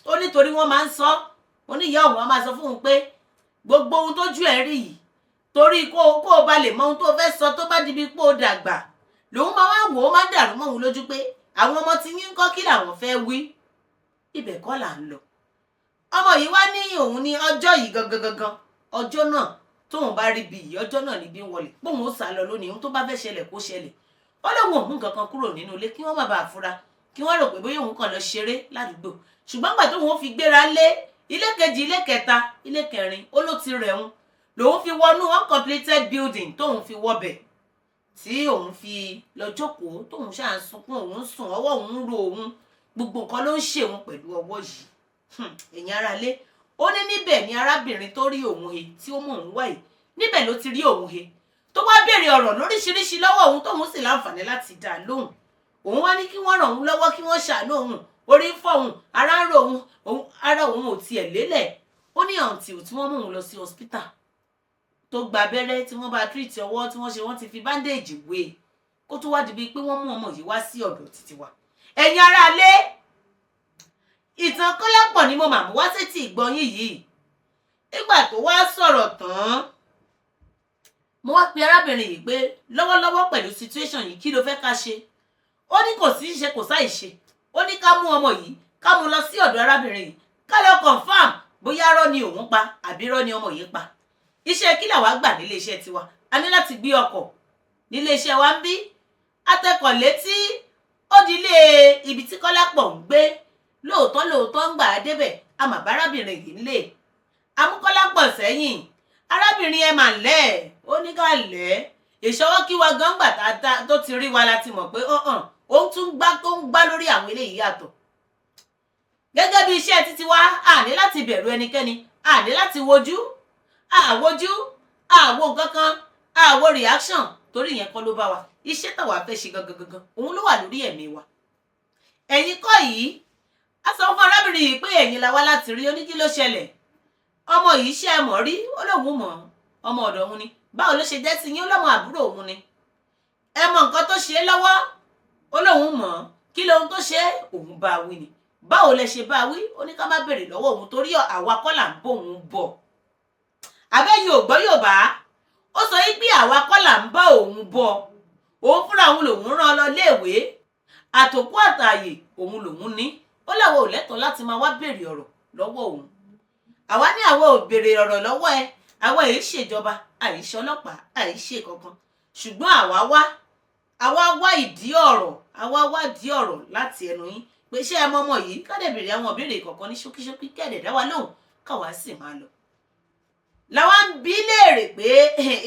Speaker 1: Ó nítorí wọ́n máa ń sọ, ó ní ìyá òun á máa sọ fóun pé gbogbo ohun tójú ẹ̀ rí yìí, torí kó o ba lè mọ ohun tó fẹ́ sọ tó bá di bí pé ó dàgbà. Lòun máa wá wò ó, máa dàrú mọ́ òun lójú pé àwọn ọmọ tí yín ń kọ́ kí làwọn fẹ́ wí. Ibẹ̀ kọ́ là ń lọ. Ọmọ yìí wá ní òun ní ọjọ́ yìí gangan gangan, ọjọ́ náà tóun bá rí bí yìí, ọjọ́ náà níbí ń wọlé, póun ó sá lọ lónìí, ohun tó bá fẹ́ ṣẹlẹ̀ kó ṣẹlẹ̀. Ó lóun ò mú nǹkan kan kúrò nínú ilé kí wọ́n má bàa fura, kí wọ́n rò pé bóyá òun kàn lọ ṣeré ládùúgbò. Ṣùgbọ́n gbà tóun ó fi gbéra lé ilé kejì, ilé kẹta, ilé kẹrin, ó ló ti rẹ̀ òun lòun fi wọnú uncompleted building tóun fi wọbẹ̀, tí òun fi lọ jókòó, tóun ṣáà ń sunkún, òun ń sùn, ọwọ́ òun ń ro òun, gbogbo nǹkan ló ń ṣe òun pẹ̀lú ọwọ́ yìí. Ẹ̀yin aráalé, ó ní níbẹ̀ ni arábìnrin tó rí òun he, tí ó mọ̀ òun wáyé, níbẹ̀ ló ti rí òun he, tó wá béèrè ọ̀rọ̀ lóríṣiríṣi lọ́wọ́ òun, tóun sì láǹfààní láti dá a lóhùn. Òun wá ní kí wọ́n ràn òun lọ́wọ́, kí wọ́n ṣàánú òun, orí ń fọ́ òun, ara ń ro òun, ara òun ò tiẹ̀ lélẹ̀. Ó ní until tí wọ́n mú òun lọ sí hospital, tó gba abẹ́rẹ́, tí wọ́n bá treat ọwọ́, tí wọ́n ṣe, wọ́n ti fi bandage wé e, kó tó wá di bíi pé wọ́n mú ọmọ yìí wá sí ọ̀dọ̀ títí wa. Ẹ̀yin aráalé, ìtàn Kọ́lápọ̀ ni mo mà mú wá sétí ìgbọ́yìn yìí. Nígbà tó wá sọ̀rọ̀ tán, mo wá pe arábìnrin yìí pé lọ́wọ́lọ́wọ́, pẹ̀lú situation yìí, kí ló fẹ́ ká ṣe? Ó ní kò sí ṣe, kò sáì ṣe. Ó ní ká mú ọmọ yìí, ká mú lọ sí ọ̀dọ̀ arábìnrin yìí, ká lọ confirm bóyá rọ́ ni òun pa àbí rọ́ ni ọmọ yìí pa. Iṣẹ́ kí làwa gbà nílé iṣẹ́ tiwa? A ní láti gbé ọkọ̀ nílé iṣẹ́ wa ń bí atẹ́kọ̀ létí, ó di ilé ibi tí Kọ́lápọ̀ ń gbé. Lóòótọ́ lóòótọ́, ń gbà á débẹ̀, a mà bá arábìnrin yìí nílé. Amúkọ́lápọ̀ sẹ́yìn. Arábìnrin, ẹ mà lẹ́. Ó ní ká lẹ́ ìṣọwọ́ kí wa gan gbà tó ti rí wa láti mọ̀ pé ọ̀hàn ó tún gbá tó ń gbá lórí àwọn eléyìí yàtọ̀. Gẹ́gẹ́ bí iṣẹ́ títí wa, a ní láti bẹ̀rù ẹnikẹ́ni, a ní láti wojú àwojú àwo nǹkan kan, àwo reaction, torí ìyẹn kọ́ ló bá wa. Iṣẹ́ táwa fẹ́ ṣe gangan gangan, òun ló wà lórí ẹ̀mí wa. Ẹ̀yin kọ́ yìí, a sọ fún arábìnrin yìí pé ẹ̀yin la wá láti rí. Oní kí ló ṣẹlẹ̀? Ọmọ yìí, ṣe é mọ̀ rí? Ó lóun mọ̀, ọmọ ọ̀dọ̀ òun ni. Báwo ló ṣe jẹ́ sí yín? Ó lọ́mọ àbúrò òun ni. Ẹ mọ nǹkan tó ṣe é lọ́wọ́? Ó lóun mọ̀. Kí lohun tó ṣe é? Òun bá a wí ni. Báwo lẹ ṣe bá a wí? Ó ní ká má béèrè lọ́wọ́ òun, torí àwa kọ́ là ń bóun bọ̀. Àbẹ́yìn ò gbọ́ Yorùbá? Ó sọ yí pé àwa kọ́ là ń bá òun bọ̀, òun fúnra òun lòun rán lọ léèwé, àtòkú àtàyè òun lòun ní. Ó láwọn ò lẹ́tọ̀ọ́ láti máa wá béèrè ọ̀rọ̀ lọ́wọ́ òun. Àwa ní àwọn ò béèrè ọ̀rọ̀ lọ́wọ́ ẹ, àwa èyí ṣèjọba, àìṣe ọlọ́pàá, àìṣe kankan, ṣùgbọ́n àwa wá ìdí ọ̀rọ̀, àwa wá ìdí ọ̀rọ̀ láti ẹnu yín pé ṣé ẹ mọ ọmọ yìí, ká dẹ̀ béèrè àwọn ìbéèrè kọ̀ọ̀kan ní ṣókíṣókí, kẹ́ẹ̀dẹ̀ dá wa lóhùn, káwa sì máa lọ. Làwa ń bi léèrè pé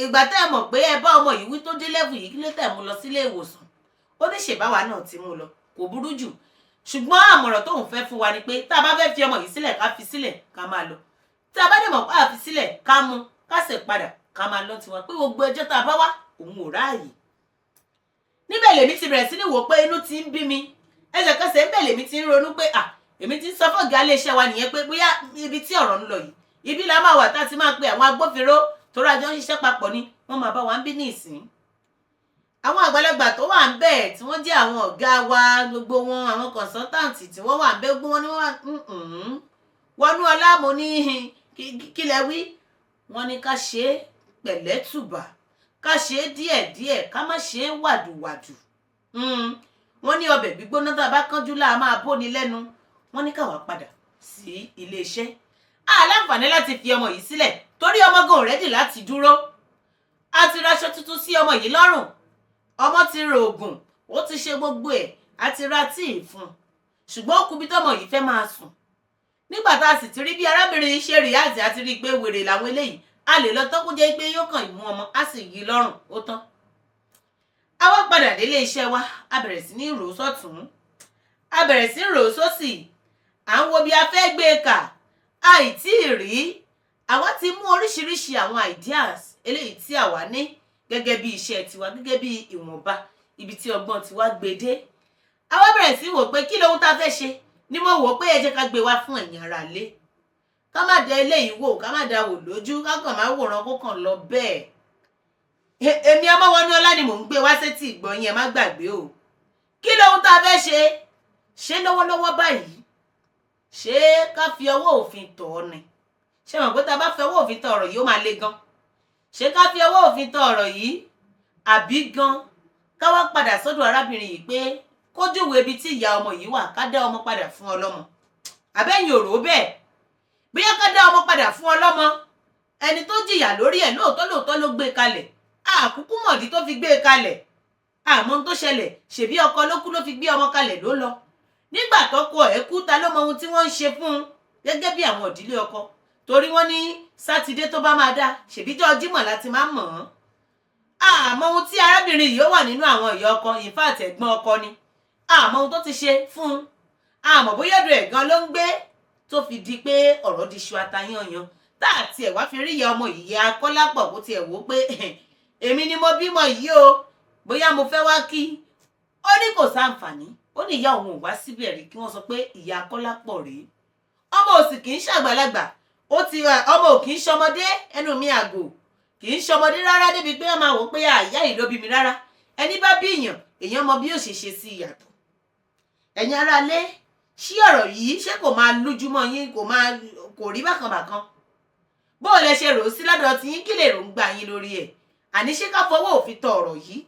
Speaker 1: ìgbà tẹ́ ẹ mọ̀ pé ẹ bá ọmọ yìí wí tó dé level yìí, kí ló tẹ̀ mú lọ sílé ìwòsàn? Ó ní ṣèbáwa náà ti mú lọ, kò burú jù, ṣùgbọ́n àmọ̀ràn tóun fẹ́ fún wa ni pé tá a bá fẹ́ fi ọmọ yìí sílẹ̀, ká fi sílẹ̀, ká máa lọ. Tá a bá dẹ̀ mọ̀ pé a fi sílẹ̀, ká mú, ká sì padà, ká máa lọ tiwa, pé gbogbo ẹjọ́ tá a bá wá, òun ò ráàyè. Níbẹ̀ lèmi ti bẹ̀rẹ̀ sí ní wò pé inú ti ń bí mi ẹsẹ̀kẹsẹ̀. Ńbẹ̀ lèmi ti ń ronú pé à èmi ti ń sọ fọ́gàá iléeṣẹ́ wa nìyẹn pé bóyá ibi tí ọ̀rọ̀ ń lọ yìí, ibi la máa wà tá a ti máa pe àwọn agbófinró, torí àjọ ń ṣiṣẹ́ papọ̀ ni, wọ́n máa bá wa ń bí ní ìsín. Àwọn àgbàlagbà tó wà ń bẹ̀, tí wọ́n jẹ́ àwọn ọ̀gá wa, gbogbo wọn, àwọn consultant tí wọ́n wà ń bẹ̀, gbogbo wọn ni wọ́n wà wọnú ọlá. Mo ní kí lẹ wí? Wọ́n ní ká ṣe é pẹ̀lẹ́tùbà, ká ṣe é díẹ̀díẹ̀, ká má ṣe é wàdùwàdù. Wọ́n ní ọbẹ̀ gbígbóná tá a bá kánjú láà máa bóni lẹ́nu. Wọ́n ní káwa padà sí iléeṣẹ́. A láǹfààní láti fi ọmọ yìí sílẹ̀, torí ọmọ gan ready láti dúró. A ti raṣọ tuntun sí ọmọ yìí lọ́rùn, ọmọ ti ra oògùn, ó ti ṣe gbogbo ẹ̀, a ti ra tíì fún un, ṣùgbọ́n ó kú bí tọmọ yìí fẹ́ máa sùn. Nígbà tá a sì ti rí bí arábìnrin yìí ṣe react, àti rí i pé wèrè làwọn eléyìí, a lè lọ tán kó jẹ́ pé yóò kàn mú ọmọ, á sì yí lọ́rùn, ó tán. A wá padà délé iṣẹ́ wa, a bẹ̀rẹ̀ sí ní rò ó sọ́tún, a bẹ̀rẹ̀ sí ní rò ó sósì, à ń wo bí a fẹ́ gbé e kà, àìtí rí. Àwa ti mú oríṣiríṣi àwọn ideas eléyìí tí àwa ní gẹ́gẹ́ bí iṣẹ́ tiwa, gẹ́gẹ́ bí ìwọ̀nba ibi tí ọgbọ́n tiwa gbé dé. Àwa bẹ̀rẹ̀ sí wò pé kí lohun tá a fẹ́ ṣe ni. Mo wò pé ẹ jẹ́ ká gbé wá fún ẹ̀yin ará ilé, ká má da eléyìí wò, ká má da wò lójú, ká kàn má wòran kó kàn lọ bẹ́ẹ̀. Èmi Ọmọwọnúọlá ni mò ń gbé wá sétí ìgbọ̀nyìn, ẹ má gbàgbé o. Kí lohun tá a fẹ́ ṣe? Ṣé lọ́wọ́lọ́wọ́ báyìí, ṣé ká fi ọwọ́ òfin tọ̀ ọ́ ni? Ṣé mọ̀ pé tá a bá fi ọwọ́ òfin tọ̀ ọ̀rọ̀ yìí, ó máa le gan. Ṣé ká fi ọwọ́ òfin tọ̀ ọ̀rọ̀ yìí, àbí gan ká wá padà sọ́dọ̀ arábìnrin yìí pé kó júwèé ibi tí ìyá ọmọ yìí wà, ká dá ọmọ padà fún ọlọ́mọ? Àbẹ́yìn ò rò ó bẹ́ẹ̀? Bóyá ká dá ọmọ padà fún ọlọ́mọ, ẹni tó jìyà lórí ẹ̀, lóòótọ́ lóòótọ́ ló gbé e kalẹ̀, àkúkú mọ̀dí tó fi gbé e kalẹ̀. Àmọ́ ohun tó ṣẹlẹ̀, ṣèbí ọkọ ló kú ló fi gbé ọmọ kalẹ̀ ló lọ. Nígbà tọ́kọ ẹ̀ kú, ta ló mọ ohun tí wọ́n ń ṣe fún un gẹ́gẹ́ bí àwọn ìdílé ọkọ? Torí wọ́n ní Sátidé tó bá máa dá, ṣèbíjọ́ Jímọ̀ láti máa mọ̀ ọ́n. Àmọ́ ohun tí arábìnrin yìí ó wà nínú àwọn ìyá ọkọ, in fact ẹ̀gbọ́n ọkọ ni, àmọ́ ohun tó ti ṣe fún un, àmọ́ bóyá ọ̀dọ̀ ẹ̀ gan ló ń gbé tó fi di pé ọ̀rọ̀ di ṣu atayanyan, tá àti ẹ̀ wá fi rí ìyá ọmọ yìí, ìyá Kọ́lápọ̀, kó tiẹ̀ wò ó pé èmi ni mo bímọ yìí o, bóyá mo fẹ́ wá kí ó ní kò sáǹfààní. Ó ní ìyá òun ò wá síbẹ̀ rí kí wọ́n sọ pé ìyá Kọ́lápọ̀ rèé. Ọmọ òsì kì í ṣàgbàlagbà, ó ti ọmọ ò kì í ṣọmọdé, ẹnu mi àgò, kì í ṣọmọdé rárá débi pé wọ́n máa wò ó pé àyà yìí ló bí mi rárá. Ẹni bá bí èèyàn, èèyàn mọ bí ó ṣe ṣe sí ìyàtọ̀. Ẹ̀yin aráalé, ṣí ọ̀rọ̀ yìí, ṣé kò máa lójúmọ́ yín, kò máa kò rí bákan bákan? Bó o lẹ ṣe rò ó sí lọ́dọ̀ tí yín, kí lè rò ń gbà yín lórí ẹ̀? Àní ṣé ká fọwọ́ òfin tọ ọ̀rọ̀ yìí,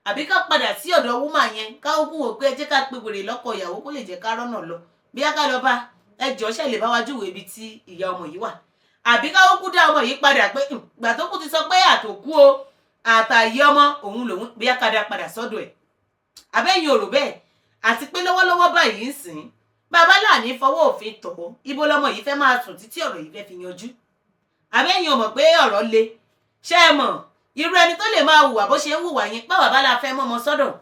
Speaker 1: àbí ká padà sí ọ̀dọ̀ woman yẹn, ká ó kú wò pé ẹ jẹ́ ká pe wèrè lọ́kọ ìyàwó kó lè jẹ́ ká rọ́nà lọ, bí a ká lọ bá ẹ jọ ṣe lè bá wa júwèé ibi tí ìyá ọmọ yìí wà, àbí ká ó kú dá ọmọ yìí padà pé ìgbà tó kú ti sọ pé àtòkú o àtàyè ọmọ òun lòun, bí a ká dá padà sọ́dọ̀ ẹ̀? Àbẹ́yìn òrò bẹ́ẹ̀? Àti pé lọ́wọ́lọ́wọ́ báyìí ń sìn, bàbá láàní fọwọ́ òfin tọ̀ ọ́, ibo lọmọ yìí fẹ́ máa sùn títí ọ̀rọ̀ yìí fẹ́ fi yanjú? Àbẹ́yìn ò mọ̀ pé ọ̀rọ̀ le? Ṣé ẹ mọ̀ irú ẹni tó lè máa hùwà bó ṣe ń hùwà yẹn, pé bàbá la fẹ́ mọ́mọ sọ́dọ̀,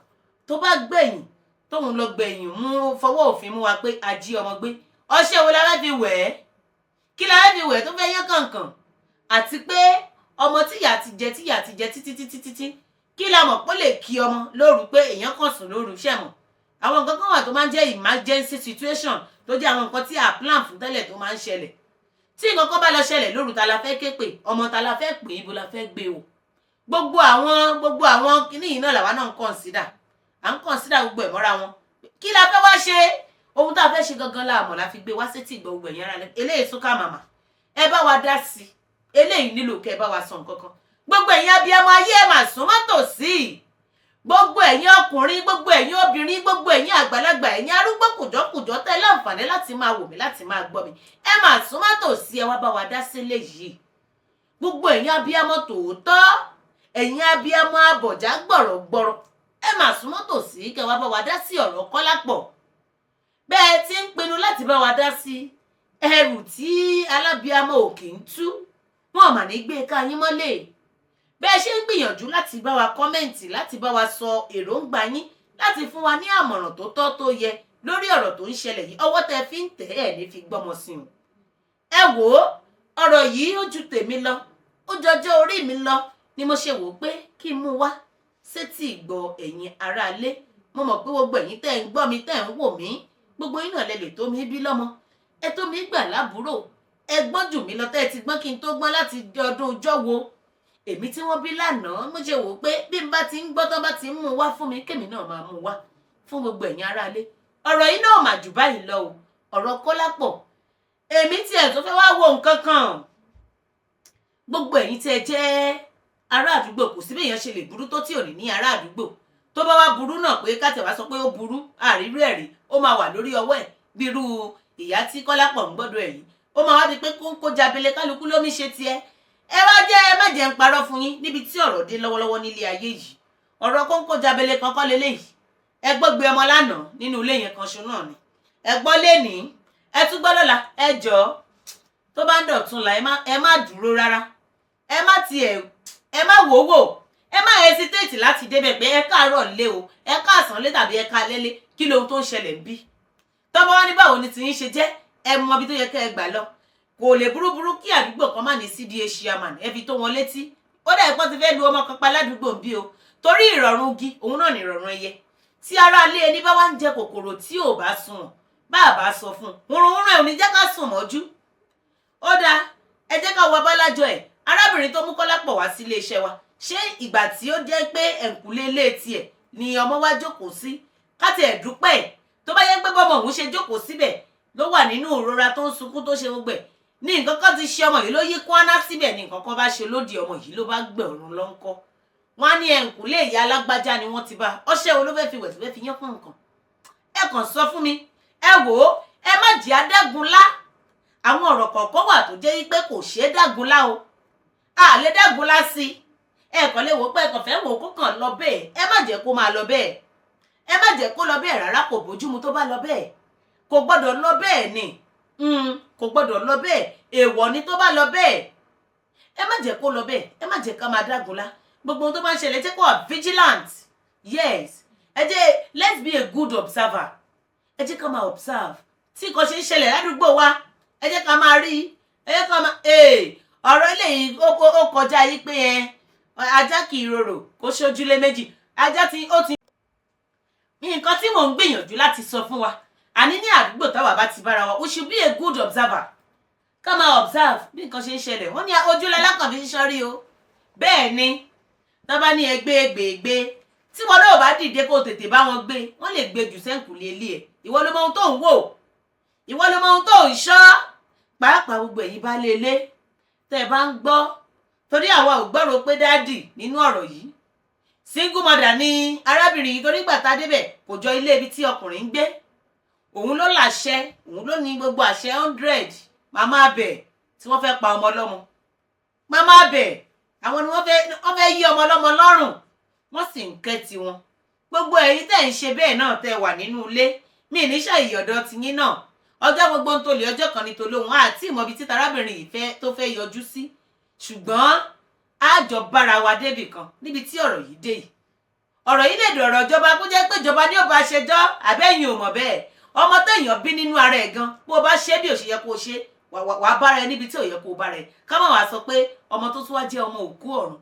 Speaker 1: tó bá gbẹ̀yìn tóun lọ gbẹ̀yìn mú fọwọ́ òfin mú wa pé a jí ọmọ gbé, ọṣẹ wo la fẹ́ fi wẹ̀ ẹ́? Kí la fẹ́ fi wẹ̀ tó fẹ́ yán kànkàn? Àti pé ọmọ tíyà ti jẹ, tíyà ti jẹ títí títí títí, kí la mọ̀ pé ó lè kí ọmọ lóru, pé èèyàn kàn sùn lóru? Ṣẹ̀ mọ̀ àwọn nǹkan kan wà tó máa ń jẹ́ emergency situation, tó jẹ́ àwọn nǹkan tí a plan fún tẹ́lẹ̀ tó máa ń ṣẹlẹ̀. Tí nǹkan kan bá lọ ṣẹlẹ̀ lóru, ta la fẹ́ ké pè? Ọmọ ta la fẹ́ pè? Ibo la fẹ́ gbé o? Gbogbo àwọn kinní yìí náà làwa náà ń consider, à ń consider gbogbo ẹ̀ mọ́ra wọn. Kí la fẹ́ wá ṣe? Ohun tá a fẹ́ ṣe gangan la mọ̀, la fi gbé wá sétí ìgbọ́ gbogbo ẹ̀yin ará lẹ́. Eléyìí tún ká màmá ẹ bá wa dá sí i. Eléyìí nílò kẹ́ ẹ bá wa sọ nǹkan kan. Gbogbo ẹ̀yin abiyamọ ayé, ẹ̀ mà sún mọ́tò sí i. Gbogbo ẹ̀yin ọkùnrin, gbogbo ẹ̀yin obìnrin, gbogbo ẹ̀yin àgbàlagbà, ẹ̀yin arúgbó kùjọ́kùjọ́ tẹ́ láǹfààní láti máa wò mí, láti máa gbọ́ mi, ẹ mà sún mọ́tò sí, ẹ wá bá wa dá sílé yìí. Gbogbo ẹ̀yin abiyamọ tòótọ́, ẹ̀yin abiyamọ abọ̀já gbọ̀rọ̀gbọ̀rọ̀, ẹ mà sún mọ́tò sí kẹ́ wá bá wa dá sí ọ̀rọ̀ Kọ́lápọ̀. Bẹ́ẹ̀ tí ń pinnu láti bá wa dá sí, ẹrù tí alábíamọ ò kì í tú, wọn mà ní gbé ká yín mọ́lẹ̀. Bẹ́ẹ̀ ṣe ń gbìyànjú láti bá wa comment, láti bá wa sọ èròǹgbà yín, láti fún wa ní àmọ̀ràn tó tọ́ tó yẹ lórí ọ̀rọ̀ tó ń ṣẹlẹ̀ yìí, ọwọ́ tẹ́ fi ń tẹ̀ ẹ̀ ní fi gbọ́mọ sí o. Ẹ wò ó, ọ̀rọ̀ yìí ó ju tèmi lọ, ó jọjọ́ orí mi lọ ni mo ṣe wò ó pé kí n mú wá sétí ìgbọ́ ẹ̀yin aráalé. Mo mọ̀ pé gbogbo ẹ̀yin tẹ́ ń gbọ́ mi, tẹ́ ń wò mí, gbogbo yín náà lẹ lè tó mi bí lọ́mọ, ẹ tó mi gbà lábúrò, ẹ gbọ́n jù mí lọ, tẹ́ ẹ ti gbọ́n kí n tó gbọ́n láti ọdún ọjọ́ wo. Èmi tí wọ́n bí lánàá, mo ṣe wò ó pé bí n bá ti ń gbọ́ tán, bá ti ń mú wá fún mi, kémi náà máa mú wá fún gbogbo ẹ̀yin aráalé. Ọ̀rọ̀ yìí náà mà jù báyìí lọ o, ọ̀rọ̀ Kọ́lápọ̀. Èmi tiẹ̀ tó fẹ́ wá wo nǹkan kan. Gbogbo ẹ̀yin tí ẹ jẹ́ ará àdúgbò, kò sí bí èèyàn ṣe lè burú tó tí ò ní ní ará àdúgbò. Tó bá wá burú náà, pé ká tẹ̀ wá sọ pé ó burú, àrírú ẹ̀rí ó máa wà lórí ọwọ́ ẹ̀, bí irú ìyá tí Kọ́lápọ̀ ń gbọ́dọ̀ ẹ̀ yìí, ó máa wá di pé kó ń kó jabele, kálukú lómi ṣe tiẹ̀. Ẹ wá jẹ́, ẹ má jẹ́ ń parọ́ fún yín, níbi tí ọ̀rọ̀ dé lọ́wọ́lọ́wọ́ nílé ayé yìí, ọ̀rọ̀ kó ń kó jabele kankan leléyìí. Ẹ gbọ́ gbé ọmọ lánàá nínú ilé yẹn kan ṣo náà ni, ẹ gbọ́ lénìí, ẹ tún gbọ́ lọ́la. Ẹ jọ̀ọ́, tó bá ń dọ̀tún la, ẹ má dúró rárá, ẹ má tiẹ̀, ẹ má wò wò, ẹ má hesitate láti débẹ̀ pé ẹ káàárọ̀ lé o, ẹ káàsán lé, tàbí ẹ káalẹ́ lé, kí lohun tó ń ṣẹlẹ̀ ń bí? Tọ́mọ wá ní báwo ni tiyín ṣe jẹ́, ẹ mọ ibi tó yẹ kẹ́ ẹ gbà lọ. Kò lè burúburú kí àdúgbò kan má ní CDA chairman. Ẹ fi tó wọn létí. Ó dà ìpọ́n ti fẹ́ lu ọmọ kan pa ládùúgbò ń bí o, torí ìrọ̀rùn igi òun náà ní ìrọ̀rùn ẹyẹ. Tí ará ilé ẹni bá wá ń jẹ kòkòrò tí ò bá sunwọ̀n, bá a bá sọ fún un, hurunhurun ẹ̀ ò ní jẹ́ ká sùn mọ́jú. Ó dáa, ẹ jẹ́ ká wo abálájọ ẹ̀. Arábìnrin tó mú Kọ́lápọ̀ wá sí iléeṣẹ́ wa, ṣé ìgbà tí ó jẹ́ pé ẹ̀ǹkùlé ilé tiẹ̀ ni ọmọ wa jókòó sí, káti ẹ̀ dúpẹ́, tó bá yẹ pé bọ́mọ òun ṣe jókòó síbẹ̀ ló wà nínú ìrora tó ń sunkún, tó ṣe gbogbo ẹ̀, ní nǹkan kan ti ṣe ọmọ yìí, ló yí kwana síbẹ̀, ní nǹkan kan bá ṣe lódì ọmọ yìí, ló bá gbẹ̀rún lọ́ńkọ́, wọ́n á ní ẹ̀ǹkùlé ìyá alágbájá ni wọ́n ti bá. Ọṣẹ wo ló fẹ́ fi wẹ̀ tó fẹ́ fi yán fún nǹkan? Ẹ kàn sọ fún mi. Ẹ wò ó, ẹ má jẹ́ adágunlá. Àwọn ọ̀rọ̀ kọ̀ọ̀kan wà tó jẹ́ pé kò ṣeé dágunlá o, a lè dágunlá sí i. Ẹ kàn lè wò ó pé ẹ kàn fẹ́ wò ó kó kàn lọ bẹ́ẹ̀. Ẹ má jẹ́ kó máa lọ bẹ́ẹ̀, ẹ má jẹ́ kó lọ bẹ́ẹ̀ rárá. Kò bójúmu tó bá lọ bẹ́ẹ̀. Kò gbọ́dọ̀ lọ bẹ́ẹ̀ ni. Kò gbọ́dọ̀ lọ bẹ́ẹ̀. Èèwọ̀ ni tó bá lọ bẹ́ẹ̀. Ẹ má jẹ́ kó lọ bẹ́ẹ̀. Ẹ má jẹ́ ká máa dágunlá. Gbogbo ohun tó bá ń ṣẹlẹ̀, jẹ́ kó wà vigilant. Yes, ẹ jẹ́, let's be a good observer. Ẹ jẹ́ ká máa observe tí nǹkan ṣe ń ṣẹlẹ̀ ládùúgbò wa. Ẹ jẹ́ ká máa rí, ẹ jẹ́ ká máa ọ̀rọ̀ eléyìí ó kọjá yìí pé ẹ ajá kì í rorò kó ṣojúlé méjì. Ajá tí ó ti nǹkan tí mò ń gbìyànjú láti sọ fún wa, àní ní àdúgbò táwa bá ti bára wa, we should be a good observer. Ká máa observe bí nǹkan ṣe ń ṣẹlẹ̀. Wọ́n ní ojú lalákàn fi ń ṣọ́rí o. Bẹ́ẹ̀ ni, tó bá ní ẹgbẹ́ gbègbè, tí wọn náà bá dìde kó tètè bá wọn gbé, wọ́n lè gbé jù sẹ́ǹkùlé ilé ẹ̀. Ìwọ ló mọ ohun tó ń wò, ìwọ ló mọ ohun tó ń ṣọ́. Pàápàá gbogbo ẹ̀yin bá lé ilé tẹ́ ẹ bá ń gbọ́, torí àwa ò gbọ́rọ̀ pé daddy nínú ọ̀rọ̀ yìí, single mother ni arábìnrin yìí, torí gbà tá a débẹ̀, kò jọ ilé ibi tí ọkùnrin ń gbé. Òun ló láṣẹ, òun ló ní gbogbo àṣẹ 100. Màmá abẹ tí wọ́n fẹ́ pa ọmọ ọlọ́mọ, màmá abẹ, àwọn ni wọ́n fẹ́ yí ọmọ ọlọ́mọ lọ́rùn, wọ́n sì ń kẹ́ tiwọn. Gbogbo ẹ̀yin tẹ́ ń ṣe bẹ́ẹ̀ náà, tẹ́ wà nínú ilé mi ní ṣàìyọ̀dọ̀ tiyín náà. Ọjọ́ gbogbo ń tolè, ọjọ́ kan ní tolóhùn. Àti ìmọ̀bi tí tarábìnrin yìí fẹ́ tó fẹ́ yọjú sí, ṣùgbọ́n a jọ bára wa débì kan níbi tí ọ̀rọ̀ yìí dé yìí. Ọ̀rọ̀ yìí lè dọ̀rọ̀ ìjọba, kó jẹ́ pé ìjọba ní ò bá ṣẹjọ́. Àbẹ́yìn ò mọ̀ bẹ́ẹ̀? Ọmọ téèyàn bí nínú ara ẹ̀ gan, bó o bá ṣe bí ò ṣe yẹ kó o ṣe, wàá bára ẹ níbi tí ò yẹ kó o bára ẹ. Ká má wàá sọ pé ọmọ tó tún wá jẹ́ ọmọ òkú ọ̀run.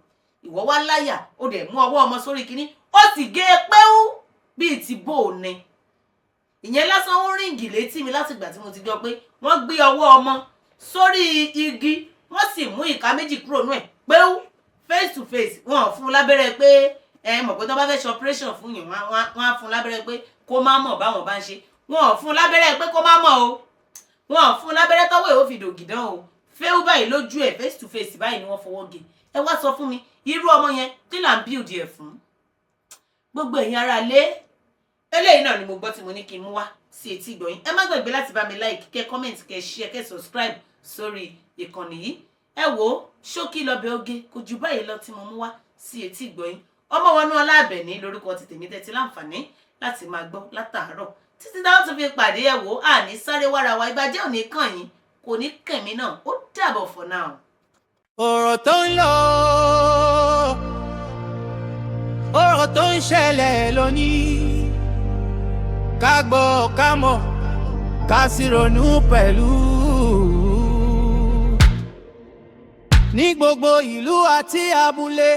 Speaker 1: Ìwọ wá láyà, ó dẹ̀ mú ọwọ́ ọmọ sórí kínní, ó sì gé e péwú bíi ti bó o ní. Ìyẹn lásán ń ring létí mi látìgbà tí mo ti gbọ́ pé wọ́n gbé ọwọ́ ọmọ sórí igi, wọ́n sì mú ìka méjì kúrò nú ẹ̀ péwú, face to face. Wọn ò fún un lábẹ́rẹ́ pé ẹ mọ̀ pé tó bá fẹ́ ṣe operation fún yìí, wọ́n á fún un lábẹ́rẹ́ pé kó má mọ̀ báwọn bá ń ṣe. Wọn ò fún un lábẹ́rẹ́ pé kó má mọ̀ o. Wọn ò fún un lábẹ́rẹ́ tọ́wọ́ ẹ̀ ó fi dògìdán o. Fẹ́ẹ́ báyìí lójú ẹ̀, face to face báyìí ni wọ́n fọwọ́ gé. Ẹ wá sọ fún mi, irú ọmọ yẹn, kí là ń build ẹ̀ fún? Gbogbo ẹ̀yin ará lé, eléyìí náà ni mo gbọ́ tí mo ní kí n mú wá sí etí ìgbọ̀yìn. Ẹ má gbàgbé láti bá mi like, kẹ́ comment, kẹ́ share, kẹ́ subscribe sórí ìkànnì yìí. Ẹ wò ó, ṣókí lọ́bẹ̀ oge. Kò jù báyìí lọ tí mo mú wá sí etí ìgbọ̀yìn. Ọmọ wọnú Ọlábẹ̀ní lórúkọ ti tèmi, tẹ́tí láǹfààní láti máa gbọ́ látàárọ̀ títí táwọn tún fi pàdé. Ẹ wò ó, àní sáré wára wa. Ìbàjẹ́ ò ní kàn yín, kò ní kẹ̀mí náà. Ó dàbọ̀ for now.
Speaker 2: Ọ̀rọ̀ tó ń lọ, ọ̀rọ̀ tó ń ṣẹlẹ̀ lónìí, ká gbọ́, ká mọ̀, ká sì ronú pẹ̀lú. Ní gbogbo ìlú àti abúlé.